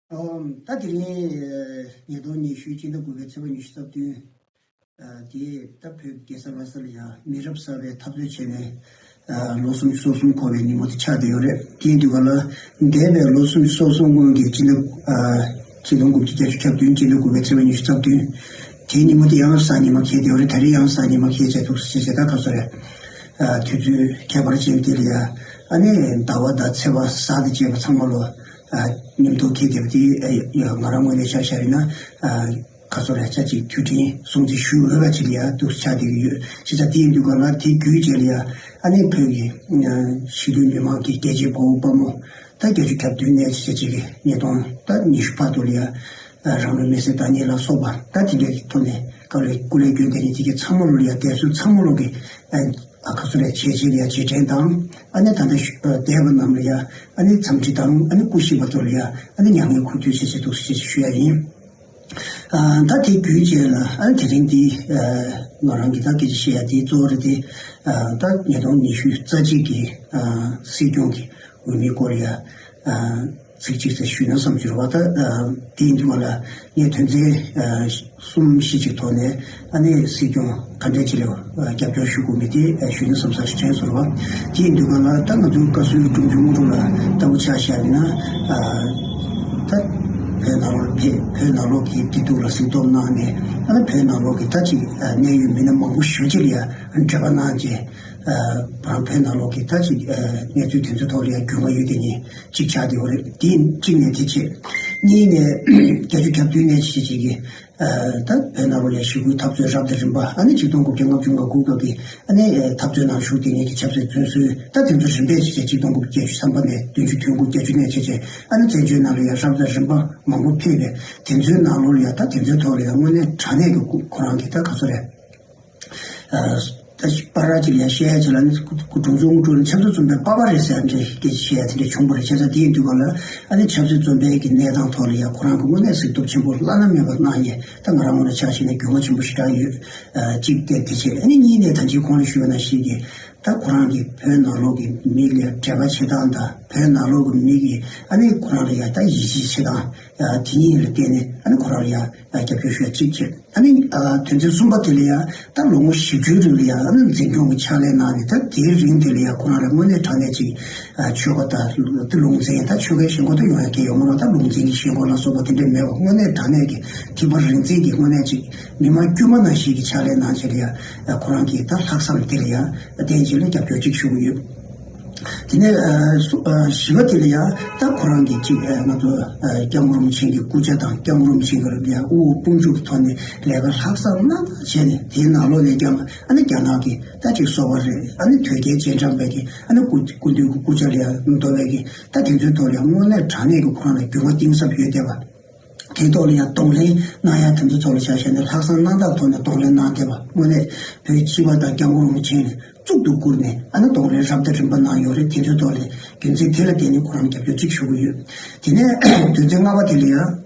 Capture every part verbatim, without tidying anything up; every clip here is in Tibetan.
ཨོ། ད་དེ་རིང་ཉིས་སྟོང་ཉི་ཤུ་སྤྱི་ཟླ་དགུ་པའི་ཚེས་པ་ཉི་ཤུ་རྩ་བདུན། ཨ། དེ་ད་བོད་རྒྱལ་ས་ལྷ་ས་ལ་ཡང་མི་རབས་གསར་པའི་འཐབ་རྩོད་བྱས་ནས། ཨ། ལོ་སུམ་ཅུ་སོ་གསུམ་འཁོར་བའི་ཉིན་མོ་དེ་ཆགས་བསྡད་ཡོད་རེད། དེ་ཡིན་དུས་ག་ལ་འདས་པའི་ལོ་སུམ་ཅུ་སོ་གསུམ་སྔོན་གྱི་སྤྱི་ཟླ། ཨ། ཆིག་སྟོང་དགུ་བརྒྱ་བརྒྱད་ཅུ་གྱ་བདུན་སྤྱི་ཟླ་དགུ་པའི་ཚེས་པ་ཉི་ཤུ་རྩ་བདུན། དེའི་ཉིན་མོ་དེ་ཡང་གཟའ་ཉི་མ་འཁེལ་བསྡད་ཡོད་རེད། ད་རེས་ཡང་གཟའ་ཉི་མ་འཁེལ་བྱས་འདུག་ཟེར་བྱས་ད་ག་ཚོད་རེད། ཨ། དུས་ཚོད་ཁྱད་པར་ཅན་དེ་ལ་ཡ། ཨ་ནི་ཟླ་བ་དང་ཚེས་པ་གཟའ་དང་བཅས་པ་ཚང་མ་ལོ། ཨ། མཉམ་དུ་འཁེལ་བསྡད་པ་དེ། ཨ། ཡ། ང་རང་ངོས་ནས་ཆ་བཞག་ཡིན་ན། ཨ། ག་ཚོད་རེད། ཆ་གཅིག་དུས་དྲན་སྲུང་བརྩི་ཞུ་འོས་པ་ཅིག་ལ་ཡ་འདུག་ཆགས་བསྡད་ཀྱི་ཡོད། བྱས་ཙང་དེ་ཡིན་དུས་ག་ལ་དེ་བརྒྱུད་བྱས་ལ་ཡ། ཨ་ནི་བོད་ཀྱི། ཨ། གཞིས་ལུས་མི་མང་གི་རྒྱལ་གཅེས་དཔའ་བོ་དཔའ་མོ། ད་བརྒྱད་ཅུ་གྱ་བདུན་ནས་བྱས་བྱས་ཀྱི་ཉིས་སྟོང་ད་ཉི་ཤུ་བར་དུ་ལ་ཡ། ཨ། རང་ལུས་མེར་སྲེག་བཏང་མཁན་ལ་སོགས་པ་ད་དེ་འདྲའི་ཐོག་ནས་དཀའ་ལས་སྐུ་ལས་བསྐྱོན་བསྡད་མཁན་དེ་གི་ཚང་མ་ལོ་ལ་ཡ། དེ་ཚོ་ཚང་མ་ལོ་གི། ཨ། ག་ཚོད་རེད། བྱས་རྗེས་ལ་ཡ་རྗེས་དྲན་དང་། ཨ་ནི་ད་ལྟ་ཞུ། ཨ། འདས་པ་རྣམས་ལ་ཡ། ཨ་ནི་འཚམས་འདྲི་དང་། ཨ་ནི་སྐུ་གཤེགས་པ་ཚོ་ལ་ཡ། ཨ་ནི་མྱ་ངན་གུས་འདུད་བྱས་བྱས་འདུག་ཟེར་ཞུ་ཡ་ཡིན། ཨ། ད་དེ་བརྒྱུད་བྱས་ལ། ཨ་ནི་དེ་རིང་འདི། ཨ། ང་རང་གི་ད་སྐད་ཆ་བཤད་ཡ་དེ་གཙོ་བོ་རེད་དེ། ཨ། ད་ཉིས་སྟོང་ཉི་ཤུ་རྩ་གཅིག་གི། ཨ། སྲིད་སྐྱོང་གི་འོས་མིའི་སྐོར་ལ་ཡ། ཨ། ཚིག་གཅིག་ཙམ་ཞུས་ན་བསམ་གྱི་རེད་བ། ད། ཨ། དེ་ཡིན་དུས་ག་ལ་ངས་དོན་ཚན། ཨ། གསུམ་བཞི་ཅིག་ཐོག་ནས། ཨ་ནི་སྲིད་སྐྱོང་ག་འདྲས་ཅིག་ལ། ཨ། རྒྱབ་སྐྱོར་ཞུ་དགོས་མིན་དེ། ཨ། ཞུས་ན་བསམ་ས་ཞིག་དྲན་སོང་བ། དེ་ཡིན་དུས་ག་ལ་ད་ང་ཚོའི་བཀའ་ཟུར་དྲུང་ཆེ་དངོས་གྲུབ་ལགས་ལྟ་བུ་ཆ་བཞག་ཡིན་ན། ཨ། ད་བོད་ནང་ལོགས་ཕེབས། བོད་ནང་ལོགས་ཀྱི་བདེ་སྡུག་ལ་གཟིགས་རྟོག་གནང་ནས། ཨ་ནི་བོད་ནང་ལོགས་ཀྱི་ད་ཅིག། ཨ། གནད་ཡོད་མི་སྣ་མང་པོ་ཞེ་པོ་ཅིག་ལ་ཡ་འབྲེལ་བ་གནང་བྱས། ཨ། བོད་ནང་ལོགས་ཀྱི་ད་ཅིག། ཨ། གནས་ཚུལ་དེ་ཚོའི་ཐོག་ལ་ཡང་རྒྱུས་མངའ་ཡོད་དེ་ནི་གཅིག་ཆགས་བསྡད་ཡོད་རེད། དེ་གཅིག་ནས་དེ་བྱས། གཉིས་ནས་བརྒྱད་ཅུ་གྱ་བདུན་ནས་བྱས་བྱས་ཀྱི། ཨ། ད་བོད་ནང་ལོགས་ལ་ཞི་རྒོལ་འཐབ་རྩོད་རབ་དང་རིམ་པ། ཨ་ནི་ཆིག་སྟོང་དགུ་བརྒྱ་ལྔ་བཅུ་ང་དགུ་སྐབས་ཀྱི། ཨ་ནི་འཐབ་རྩོད་ནང་ཞུགས་བསྡད་མཁན་གྱི་ཆབ་སྲིད་བཙོན་ཟུར། ད་དེ་ཚོ་རིམ་པས་བྱས་བྱས་ཆིག་སྟོང་དགུ་བརྒྱ་བརྒྱད་ཅུ་ཐམ་པ་ནས་བདུན་ཅུ་དོན་དགུ་བརྒྱད་ཅུ་ནས་བྱས་བྱས། ཨ་ནི་བཙན་བྱོལ་ནང་ལ་ཡང་རབ་དང་རིམ་པ་མང་པོ་ཕེབས་པས། དེ་ཚོའི་ནང་ལོགས་ལ་ཡང་ད་དེ་ཚོའི་ཐོག་ལ་ཡང་དངོས་གནས་དྲང་གནས་ཀྱི་ཁོ་རང་གི་ད་ག་ཚོད་རེད། ཨ། ད་པར་ར་ཅིག་ལ་བཤད་ཡ་ཅིག་ལ་ནི། སྐུ་སྐུ་དྲུང་ཆེ་དངོས་གྲུབ་ནི་ཆབ་སྲིད་བཙོན་པའི་པ་ཕ་རེད་ཟེར་ཡ་འདྲའི་སྐད་ཆ་བཤད་ཡ་དེ་འདྲ་བྱུང་བ་རེད། བྱས་ཙང་དེ་ཡིན་དུས་ག་ལ། ཨ་ནི་ཆབ་སྲིད་བཙོན་པའི་གི་གནས་སྟངས་ཐོག་ལ་ཡ་ཁོ་རང་གི་དངོས་གནས་གཟིགས་རྟོག་ཆེན་པོ་བླ་ན་མེད་པ་གནང་ཡས། ད་ང་རང་ངོས་ནས་ཆ་བཞག་ན་རྒྱུས་མངའ་ཆེན་པོ་ཞེ་དྲག་ཡོད། ཨ། གཅིག་དེ་དེ་བྱས། ཨ་ནི་གཉིས་ནས་ད་ཅི་གོང་ལ་ཞུས་པ་ནང་བཞིན་གྱི། ད་ཁོ་རང་གི་བོད་ནང་ལོགས་ཀྱི་མི་ལ་འབྲེལ་བ་བྱེད་སྟངས་དང་། བོད་ནང་ལོགས་ཀྱི་མི་གི་ཨ་ནི་ཁོ་རང་ལ་ཡ་ད་ཡིད་ཆེས་བྱེད་སྟངས། ཨ། དེ་གཉིས་ལ་བརྟེན་ནས་ཨ་ནི་ཁོ་རང་ལ་ཡ། ཨ། རྒྱབ་སྐྱོར་ཞུ་ཡ་གཅིག་བྱས། ཨ་ནི། ཨ། དོན་ཚན་གསུམ་པ་དེ་ལ་ཡ། ད་ལོ་ངོ་བཞི་བཅུའི་རིང་ལ་ཡ། ཨ་ནི་འཛིན་སྐྱོང་གི་ཕྱག་ལས་གནང་ནས། ད་དེའི་རིང་དེ་ལ་ཡ་ཁོ་རང་ལ་དངོས་གནས་དྲང་གནས་ཅིག། ཨ། ཆོལ་ཁ་དང་། ད་ལུང་འཛིན། ད་ཆོལ་ཁའི་ཞེན་ཁོག་ད་ཡོང་ཡ་གང་ཡང་ཡོད་མ་རེད། ད་ལུང་འཛིན་གྱི་ཞེན་ཁོག་ལ་སོགས་པ་དེ་འདྲ་མེད་པ། དངོས་གནས་དྲང་གནས་ཀྱི་ཐིགས་པ་རིང་བརྩེགས་ཀྱི་དངོས་གནས་ཅིག་མི་མང་དཀྱུས་མ་ནང་བཞིན་གྱི་ཕྱག་ལས་གནང་བྱས་ལ་ཡ། ཨ། ཁོ་རང་གི་ད་ལྷག་བསམ་དེ་ལ་ཡ་བརྟེན་བྱས་ལ་རྒྱབ་སྐྱོར་ཅིག་ཞུ་གི་ཡོད། དེ་ནས། ཨ། སུ། ཨ། བཞི་པ་དེ་ལ་ཡ། ད་ཁོ་རང་གིས་ཅིག། ཨ། ང་ཚོ། ཨ། སྐྱབས་མགོན་རིན་པོ་ཆེ་གི་སྐུ་ཕྱྭ་དང་། སྐྱབས་མགོན་རིན་པོ་ཆེ་གི་ལ་ཡ་དབུ་བོ་དཔུང་འཇུག་གི་ཐོག་ནས་ལས་ཀ་ལྷག་བསམ་རྣམ་དག་བྱས་ནས། དེའི་ནང་ལོགས་ནས་ཀྱང་ཨ་ནི་རྒྱ་ནག་གི་ད་ཅིག་སོ་པ་རེད། ཨ་ནི་དོལ་རྒྱལ་རྗེས་འབྲང་པའི་གི་ཨ་ནི་སྐུ་སྐུ་མདུན་གྱི་སྐུ་ཕྱྭ་ལ་ཡ་འདོགས་པའི་གི། ད་དེ་ཚོའི་ཐོག་ལ་ཡ་དངོས་གནས་དྲང་གནས་ཀྱི་ཁོ་རང་ལ་རྒྱུས་མངའ་གཏིང་ཟབ་ཡོད་བསྡད་པ། དེའི་ཐོག་ལ་ཡང་གདོང་ལེན་གནང་ཡ། དེ་ཚོའི་ཐོག་ལ་ཆ་བཞག་ན་ལྷག་བསམ་རྣམ་དག་ཐོག་ནས་གདོང་ལེན་གནང་བསྡད་པ། དངོས་གནས་བོད་སྤྱི་པ་དང་སྐྱབས་མགོན་རིན་པོ་ཆེ་ནས་གཙུག་ཏུ་བཀུར་ནས་ཨ་ནི་གདོང་ལེན་རབ་དང་རིམ་པ་གནང་ཡོད་རེད། དེ་ཚོའི་ཐོག་ལ་རྒྱུ་མཚན་དེ་ལ་བརྟེན་ནས་ཁོ་རང་རྒྱབ་སྐྱོར་གཅིག་ཞུ་གི་ཡོད། དེ་ནས་དོན་ཚན་ལྔ་པ་དེ་ལ་ཡང་།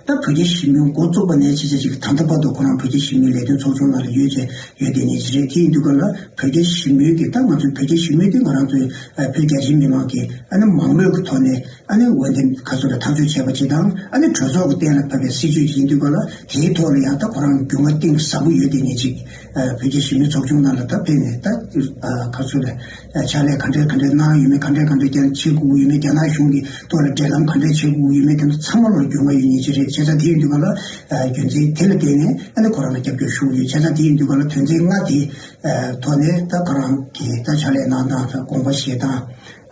ད་བོད་རྒྱ་ཞི་མོལ་འགོ་བཙུགས་པ་ནས་བྱས་བྱས་ཅིག་ད་ལྟ་བར་དུ་ཁོ་རང་བོད་རྒྱ་ཞི་མོལ་ལས་དོན་ཚོགས་ཆུང་ནང་ལ་ཡོད་བྱས་ཡོད་བསྡད་མཁན་ཅིག་རེད། དེ་ཡིན་དུས་ག་ལ་བོད་རྒྱ་ཞི་མོལ་གྱི། ད་ང་ཚོའི་བོད་རྒྱ་ཞི་མོལ་དེ་ང་རང་ཚོའི། ཨ། བོད་རྒྱ་ཆེའི་མི་མང་གིས་ཨ་ནི་མང་མོས་ཀྱི་ཐོག་ནས། ཨ་ནི་འོས་འདེམས་ག་ཚོད་ལ་ཐག་གཅོད་བྱས་པ་ཅིག་དང་། ཨ་ནི་གྲོས་ཚོགས་ཀྱི་གཏན་ལ་ཕབ་པའི་སྲིད་བྱུས་ཅིག་ཡིན་དུས་ག་ལ། དེའི་ཐོག་ལ་ཡང་ད་ཁོ་རང་རྒྱུས་མངའ་གཏིང་ཟབ་པོ་ཡོད་བསྡད་མཁན་ཅིག། ཨ། བོད་རྒྱ་ཞི་མོལ་ཚོགས་ཆུང་ནང་ལ་ད་ཕེབས་ནས། ད། ཨ། ག་ཚོད་ལ། ཨ། ཕྱག་ལས་ག་འདྲས་ག་འདྲས་གནང་ཡོད་མེད། ག་འདྲས་ག་འདྲས་ཀྱང་བྱེད་དགོས་ཡོད་མེད། རྒྱ་ནག་གཞུང་གི་ཐོག་ལ་འབྲེལ་ལམ་ག་འདྲས་བྱེད་དགོས་ཡོད་མེད། དེ་ཚོ་ཚང་མ་ལ་རྒྱུས་མངའ་ཡོད་མཁན་ཅིག་རེད། བྱས་ཙང་དེ་ཡིན་དུས་ག་ལ། ཨ། རྒྱུ་མཚན་དེ་ལ་བརྟེན་ནས་ཨ་ནི་ཁོ་རང་ལ་རྒྱབ་སྐྱོར་ཞུ་གི་ཡོད། བྱས་ཙང་དེ་ཡིན་དུས་ག་ལ་དོན་ཚན་ལྔ་དེ། ཨ། ཐོག་ནས་ད་ཁོ་རང་གིས་ད་ཕྱག་ལས་གནང་སྟངས་དང་། དགོངས་པ་བཞེས་སྟངས།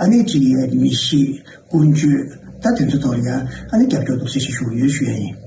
ཨ་ནི་ཅིག་ཡ་མི་གཤིས། ཀུན་སྤྱོད། ད་དེ་ཚོ་ཐོག་ལ་ཡ་ཨ་ནི་རྒྱབ་སྐྱོར་འདུག་སེ་ཞིག་ཞུ་གི་ཡོད་ཞུ་ཡ་ཡིན།